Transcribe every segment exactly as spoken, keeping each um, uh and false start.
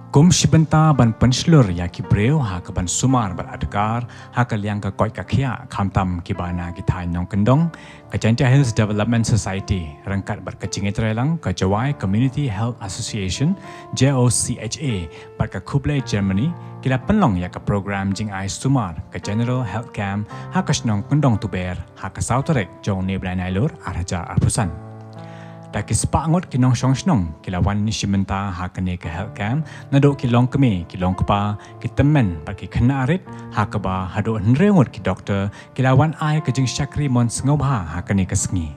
Kum shi bynta ban pynshlur ïa ki briew ha kaban sumar bad adkar ha ka liang ka koit ka khiah, khamtam kiba na ki thaiñ nongkyndong, ka Jaintia Hills Development Society ryngkat bad ka jingïatreilang ka Jowai Community Health Association, J O C H A, bad ka Khublei Germany ki la pynlong ïa ka program jingai sumar ka General Health Camp ha ka shnong Kyndong Tuber ha ka saw tarik jong une u bnai Nailur ar hajar arphew san. Da ki spah ngut ki nongshong shnong ki la wan shi bynta ha kane ka health camp, naduh ki longkmie, ki longkpa, ki tymmen bad ki khynnah rit, ha kaba haduh hynriew ngut ki doktor ki la wan ai ka jingshakri mon sngewbha ha kane ka sngi.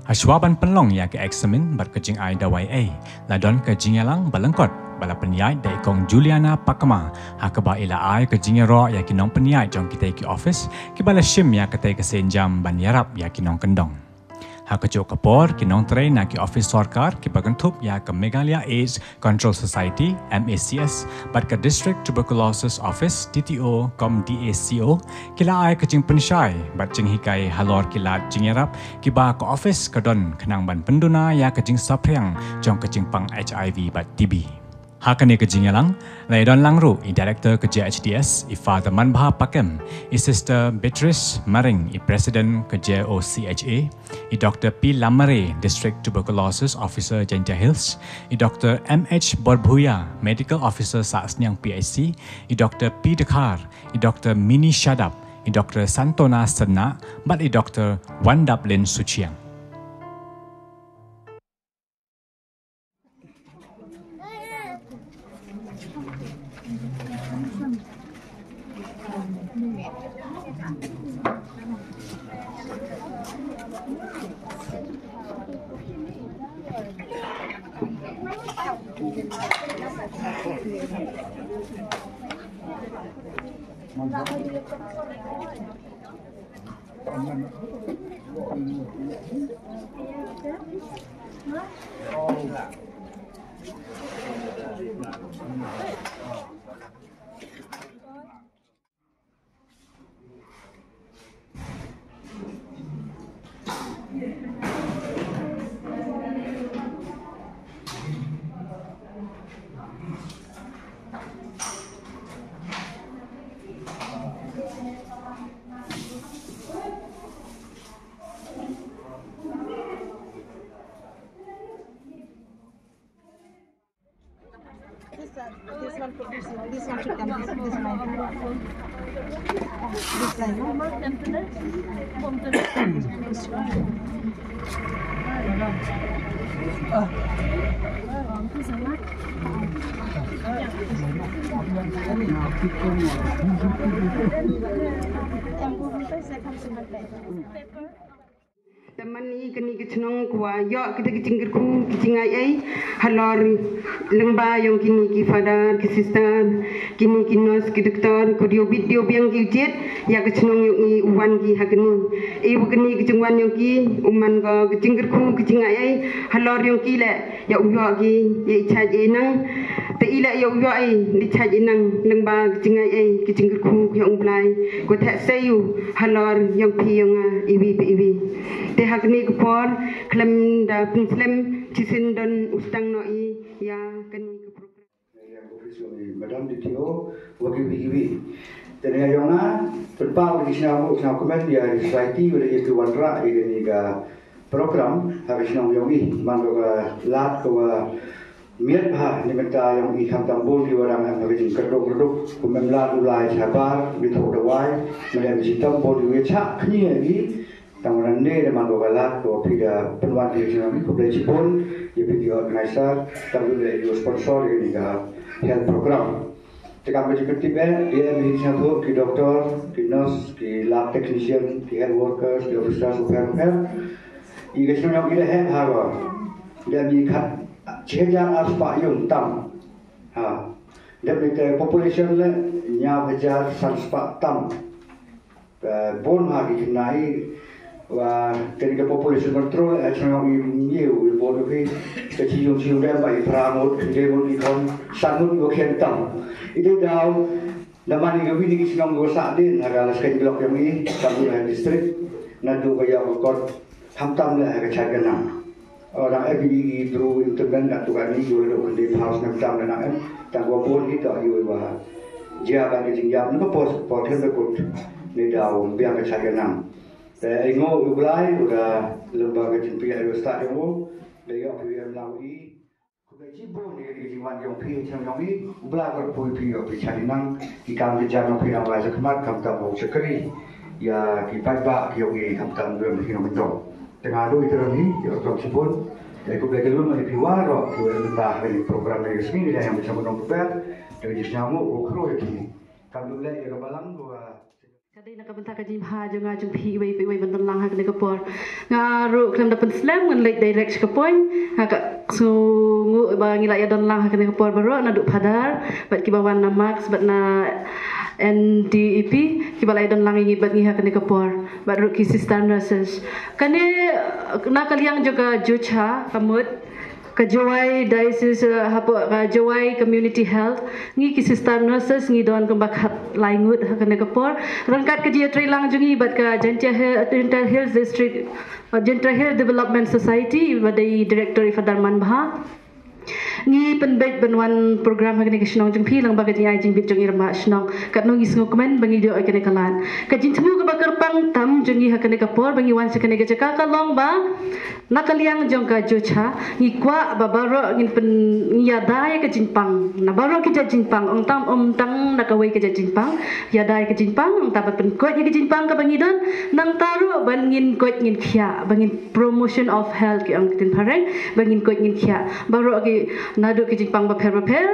Hashwa ban pynlong ïa ka eksamin bad ka jingai dawai ei, la don ka jingïalang ba lyngkot ba la pynïaid da i Kong Juliana Pakma, ha kaba i la ai ka jingïaroh ïa ki nongpynïaid jong kitei ki ophis kiba la shim ïa katei ka sienjam ban ïarap ïa ki nongkyndong. Ha kajuh ka por, ki nongtrei na ki ophis sorkar kiba kynthup ïa ka Meghalaya AIDS Control Society, M A C S, bad ka District Tuberculosis Office, D T O cum D A C O, ki la ai ka jingpynshai bad jinghikai halor ki lad jingïarap kiba ka ophis ka don khnang ban pynduna ïa ka jingsaphriang jong ka jingpang H I V bad T B. Ha kane ka jingïalang, la ïadon lang ruh i Director ka J H D S, i Father Manbha Pakem, i Sister Beatrice Maring, i President ka J O C H A, i Doktor P Lamare, District Tuberculosis Officer, Jaintia Hills, i Doktor M H Borbhuya, Medical Officer, Sahsniang P H C, i Doktor P Dkhar, i Doktor Mini Shadap, i Doktor Santona Senna, bad i Doktor Wandaplin Suchiang. This, uh, this one, this, this one should come, this, this one. This side, no? Te mynne kane ka chnong ka wa ïoh kita ki jingkyrkhu ki jingai ei halor lyngba yong kine ki father ki sister, kine ki nurse ki doktor, ko dei u bit dei u biang ki u jied ïa ka chnong yong i u wan ki ha kane. Ei wa kane ka jingwan yong ki u man ko ka jingkyrkhu ki jingai ei halor yong ki leh ïa u ïoh ki ïa i jait i nang. Te i leh ïa u ïoh i ïa i jait i nang lyngba ki jingai ei ki jingkyrkhu yong u Blai. Ko theh sei u halor yong phi yong nga iwi pa iwi. Te ha kane ka por khlem da pynslem shisien don u sdang noh i ïa kane ka program. Ïa ka office yong i Madam D T O wa kiwi kiwi. Te ïa yong nga pynpaw ïa ki sñiaw, sñiaw kmen ïa ki society wa ïa ki wanrah ïa kane ka program ha ka shnong yong i, man ka lad ka wa miat bha ni mynta yong i, khamtam bun ki wa dang em ha ka jingkyrduh kyrduh, kum em lad u lai shabar, ki thoh dawai, mynta ki shitom bun ki wa chah kñi ïa ki, tang wa nang ne da man ka lad ka wa phi da pynwan ki shnong, khublei chibun ïa phi ki organizer, tang wa ïa ki sponsor ïa kane ka health program. Te kam ka jingkyrtip eh, ïa em hi sñiawthuh ki doktor, ki nurse, ki lab technician, ki health workers, ki officers, u pher u pher. I ka sñiaw i da heh ha ka. Ïa em hi khat, chi hajar ar spah yung tam. Ha. Ïa em hi ka population le, ñiaw hajar san spah tam. Ka bun ha ki khynnah i, wa kane ka population control, eh, chnong i ngi u, i bun u ki, ka chi yung chi yung dem ba i phra ngut, i de ngut i khon, san ngut i wa khian tam. I de daw, da man i ka wi ni ki chnong i wa sah din, ha ka la skeng block yong i, tam i ha district, naduh ka ïa ka kot, khamtam le ha ka chait ka nang. Ora em i bru internet na tu kan ni jul ro de paus nam tam na em tang wa bon hi to yu wa. Jia ba ke jing yap na pos por thil ko ne da um biang ke chaya nam. Te ai ngo u blai u da lemba ke jing pia yu sta jong u. De yo pia lam i. Ku ke ji bon ni ke jing wan jong pia chang jong i. U blai ko pui pia pi chang nang. Ki kam ke jang pia nang lai sa khmat kam tam u chakri. Ya ki pat ba ki yo i kam tam dua mesti nang dong. Tengah tu kita lagi, ya, orang sibun. Jadi, aku belajar dulu, mari keluar, roh, keluar mentah dari program dari sini, dia yang bisa menunggu ber, dari jis nyamuk, oh, kero ya kini. Kalau lek ya kebalang, gua. Ka dei na ka bynta ka jingbha jong nga jong phi iwei pa iwei ban don lang ha kane ka por. Nga ruh khlem da pynslem ngan leit direct sha ka point. Nga ka sngew ba ngi la ïa don lang ha kane ka por baroh naduh phadar bad kiba wan na Max bad na N D E P kiba la ïa don lang ïa ngi bad ngi ha kane ka por. Bad ruh ki sister nurses. Kane na ka liang jong ka Jucha ka mut ka Jowai Diocese, eh, hapoh ka Jowai Community Health ngi ki sister nurses ngi don kumba khatlai ngut ha kane ka por. Ryngkat ka jingïatreilang jong ngi bad ka Jaintia Hill, Jaintia Hills District, eh, Jaintia Hill Development Society, ba dei director i Father Manbha. Ngi pynbeit ban wan program ha kane ka shnong jong phi lyngba ka jingai jingbit jong i rangbah shnong. Katno ngi sngewkmen ba ngi ïoh ïa kane ka lad. Ka jingthmu kaba kyrpang tam jong ngi ha kane ka por ba ngi wan sha kane ka jaka ka long ba na ka liang jong ka Jucha ngi kwah ba baroh ngin pyn, ngi ïada ïa ka jingpang. Na baroh ki jait jingpang, ym tang, ym tang na kawei ka jait jingpang, ïada ïa ka jingpang, ym tang ba pynkoit ïa ka jingpang kaba ngi don, nangta ruh ban ngin koit ngin khiah, ba ngin promotion of health ki ong ktien phareng, ba ngin koit ngin khiah. Baroh ki naduh ki jingpang bapher bapher,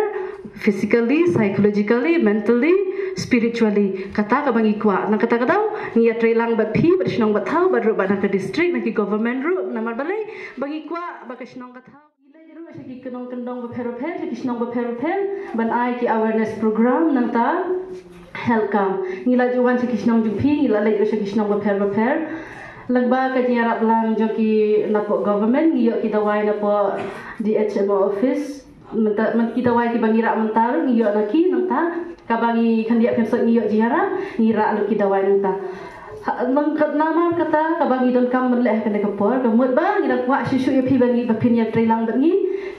physically, psychologically, mentally, spiritually. Kata kaba ngi kwah. Nang kata ka daw, ngi ïatreilang bad phi, bad shnong bad thaw, bad ruh bad na ka district, na ki government ruh, namar balei, ba ngi kwah, ba ka shnong ka thaw. Ngi leit ruh sha ki kynong kyndong bapher bapher, sha ki shnong bapher bapher, ban ai ki awareness program, nangta health camp. Ngi la ju wan sha ki shnong jong phi, ngi la leit ruh sha ki shnong bapher bapher. Lyngba ka jingïarap lang jong ki napoh government, ngi ïoh ki dawai napoh D H M O office. Mynta, myn-, ki dawai kiba ngi rah mynta ruh ngi ïoh na ki nangta. Kaba ngi khyndiat khyndiat ngi ïoh jingïarap, ngi rah lut ki dawai nangta. Ha, nang kat namar kata kaba ngi donkam ban leh ha kane ka por, ka mut ba ngi dang kwah shuh shuh ïa phi ba ngi, ba phin ïatreilang bad ngi,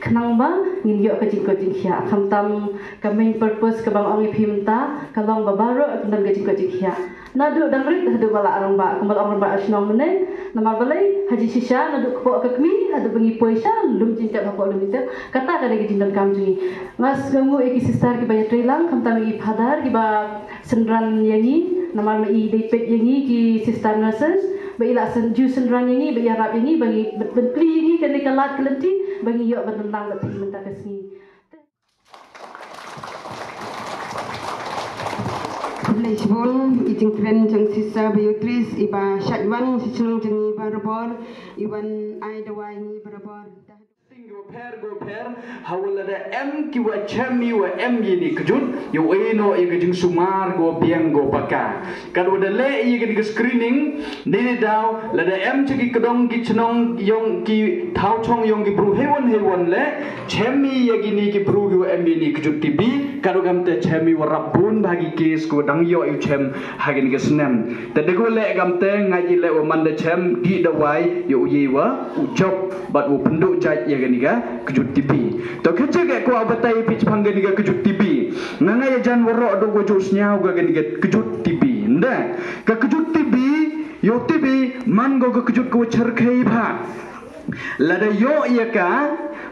khnang ba ngin ïoh ka jingkoit jingkhiah. Khamtam ka main purpose kaba nga ong ïa phi mynta, ka long ba baroh kin don ka jingkoit jingkhiah. Naduh dang rit haduh ba la rangbah, kumba la ong rangbah shnong mynne, namar balei, ha jingshisha, naduh kpoh ka kmie, haduh ba ngi poi sha lum jingtep, hapoh lum jingtep, kata ka dei ka jingdonkam jong ngi. Nga sngewnguh ïa ki sister kiba ïatreilang, khamtam ïa ki father kiba synran ïa ngi, namar ma i dei peit ïa ngi ki sister nurses, ba i la syn-, ju synran ïa ngi, ba ïarap ïa ngi, ba ngi, ba, ban plie ïa ngi kane ka lad ka lynti, ba ngi ïoh ban don lang bad phi mynta ka sngi. Khublei shibun, i jingkren jong Sister Beatrice, iba shait wan sha shnong jong ngi barabor, i wan ai dawai ngi barabor. Ting kiwa pher, kiwa pher, ha wa lada em kiwa chem i wa em i ni kjut, yow ei noh i ka jingsumar kiwa biang kiwa paka. Katwa da leh i kani ka screening, nini daw, lada em cha ki kdong ki chnong yong ki thaw chong yong ki bru heiwan heiwan leh, chem i ya kini ki bru kiwa em i ni kjut T B, katwa kamte chem i wa rap bun bha ki case kiwa dang yoh i u chem ha kani ka snem. Te da kiwa leh kamte ngai i leh wa man da chem, dih dawai, yow yei wa, u jop, bad wa pynduh jait ya kani ka kjut T B. To khacha ka kwa batai phi chpang kani ka kjut T B. Nga nga ya jan waroh do ko jo sniaw ka kani ka kjut T B. Nda, ka kjut T B, yow T B, man ko ka kjut ko cherkhei bha. Lada yoh ya ka,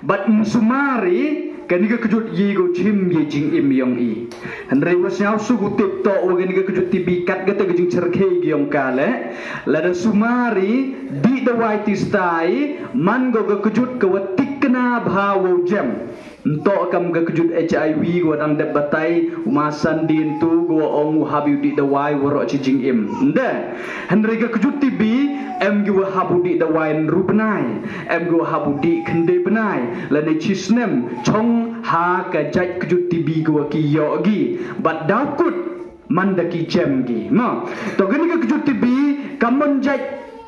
bad msumari, kani ka kjut yi ko chim ye jingim yong i. Hynrei wa sniaw su ko tip to wa kani ka kjut T B kat kata ka jingcherkhei ki yong ka leh. Lada sumari, dih dawai tistai, man ko ka kjut ka wa tikna bha wa u jem. Nto kam ka kjut H I V wa dang dep batai, u ma san din tu, wa ong u hap u dih dawai waroh chi jingim. Nde, hynrei ka kjut T B, em ki wa hap u dih dawai nru bnai, em ki wa hap u dih khynde bnai, lane chi snem, chong ha ka jait kjut T B ki wa ki yoh gi, bad daw kut, man da ki jem gi. Ma, to kani ka kjut T B, ka mon jait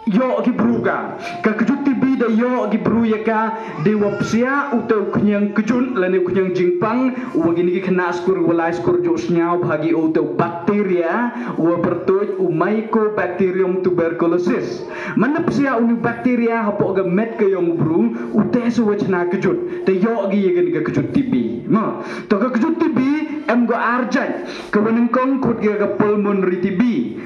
Ïoh ki bru ka. Ka kjut T B da ïoh ki bru ïa ka, da wa psiah u te u khñiang kjut lane u khñiang jingpang, wa kini ki khynnah skur wa lai skur ju sñiaw bha ki u te u bacteria, wa pyrtuid u Mycobacterium tuberculosis. Manda psiah u ni bacteria hapoh ka met ka yong bru, u te sa wa chna kjut. Te ïoh ki ïa kani ka kjut T B. Mo. To ka kjut T B, em ko ar jait. Ka wa nyngkong khot ki ka pulmonary T B.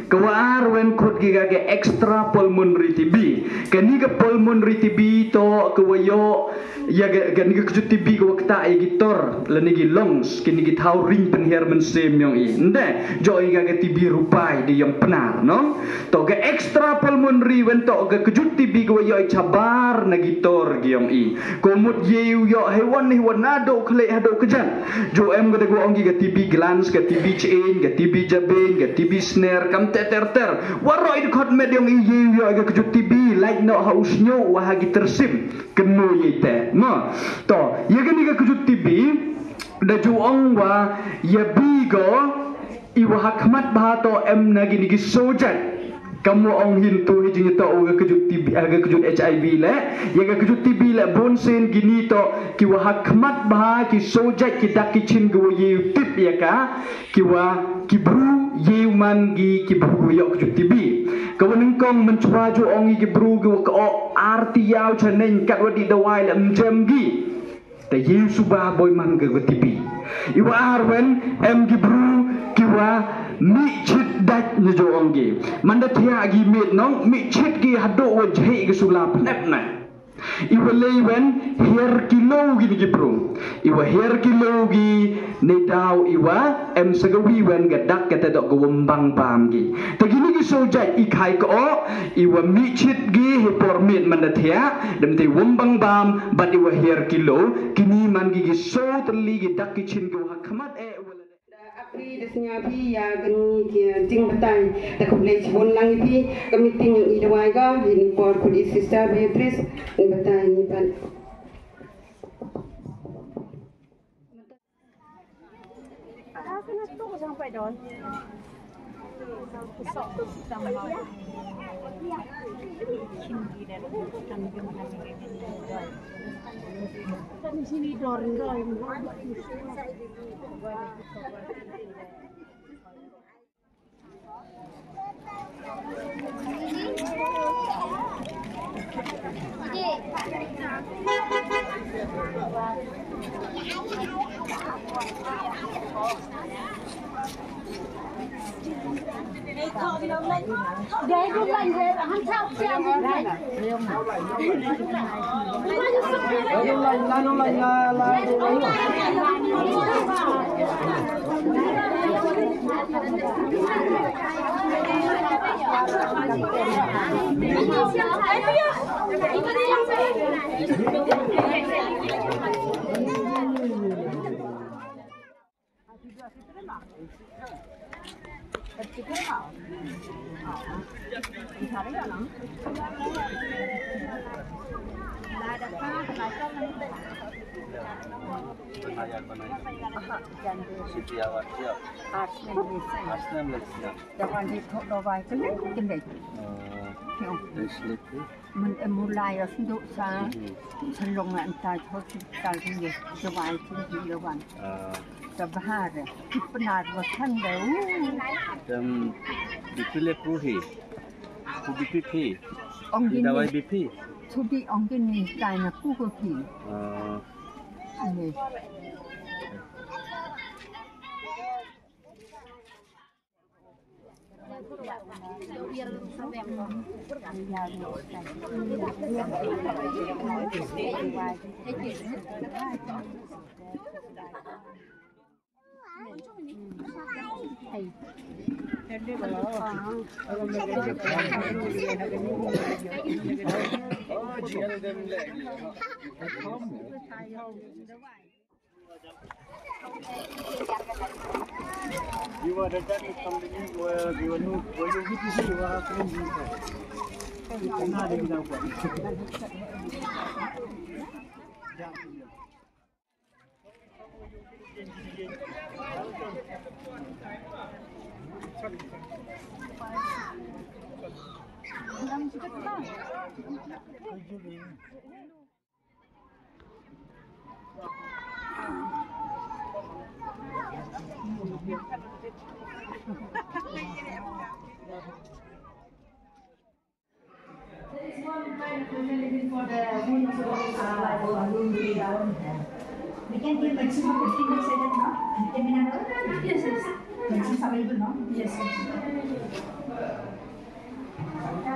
Ka wa ar wen khot ki ka ka extra pulmonary T B. Kani ka pulmonary T B to ka wa ïoh ïa ka, kani ka kjut T B ka wa ktah ïa ki tor lane ki lungs, kini ki thaw ring pynhiar mynsiem yong i. Nde, jo i ka ka T B rupai di yong Pnar, no? To ka extra pulmonary wen to ka kjut T B ka wa ïoh i chabar na ki tor ki yong i. Ko mut ïa u ïoh hei wan hei wan na do khlei ha do kjat. Jo em ka da ko ong ki ka T B glands, ka T B chiein, ka T B jabein, ka T B sner, kam te ter ter. Waroh i dkhot met yong i ïa u ïoh i ka kjut T B, lait noh ha u sñiuh wa ha ki tyrsim. Kynno ïa i te. Mo. To, ïa kani ka kjut T B, da ju ong wa ïa bi ko, i wa ha khmat bha to em na kini ki sojat. Kam wa ong hin tu hi jingïatoh wa ka kjut T B, ha ka kjut H I V le, ïa ka kjut T B le bun sien kini to ki wa ha khmat bha ki sojat ki dak ki chin ki wa ïa u tip ïa ka, ki wa ki bru ïa u man ki ki bru ki wa ïoh kjut T B. Ka wa nyngkong mynchwa ju ong ïa ki bru ki wa ka o ar ti ïaw chaneng kat wa di dawai le mjem ki. Te ïa u suba boi man ka ka T B. I wa ar wen em ki bru ki wa mih chit dait na jo ong ki. Manda thiah ki miet nong mih chit ki haduh wa jhei ki sula pnep na. I wa lei wen hiar kilo ki ni ki bru. I wa hiar kilo ki ne daw i wa em sa ka wi wen ka dak ka te dok ka wam bang bam ki. Te kini ki sojat i khai ka o, i wa mih chit ki hi por miet manda thiah, dem te wam bang bam, bat i wa hiar kilo, kini man ki ki so teli ki dak ki chin ki wa ha khmat e wa la. Da apri da sñiaw phi ïa kani ki jingbatai, da khublei chibun lang ïa phi, ka meeting i dawai ka, ini por kut i sister Beatrice, ni batai ni pan. Arsenal. Arsenal. Wan di thok do bai kene kene. Mun em mulai os nduk sa. Selong ngan ta thok ta kene. Jawai kene lawan. Sa bahar. Penar wasan deu. Dem bipile puhi. Ku bipi phi. Ong gini. Dawai bipi. Sudi ong gini kai na ku ko phi. Ini. There is one kind of remedy for the wounds of, uh, we can give maximum fifteen days, I think, no? Fifteen minutes? Yes, yes. Maximum available, no? Yes, yes.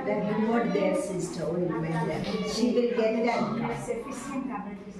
That will not there, sister, will remain there. She will get that. Sufficient coverage.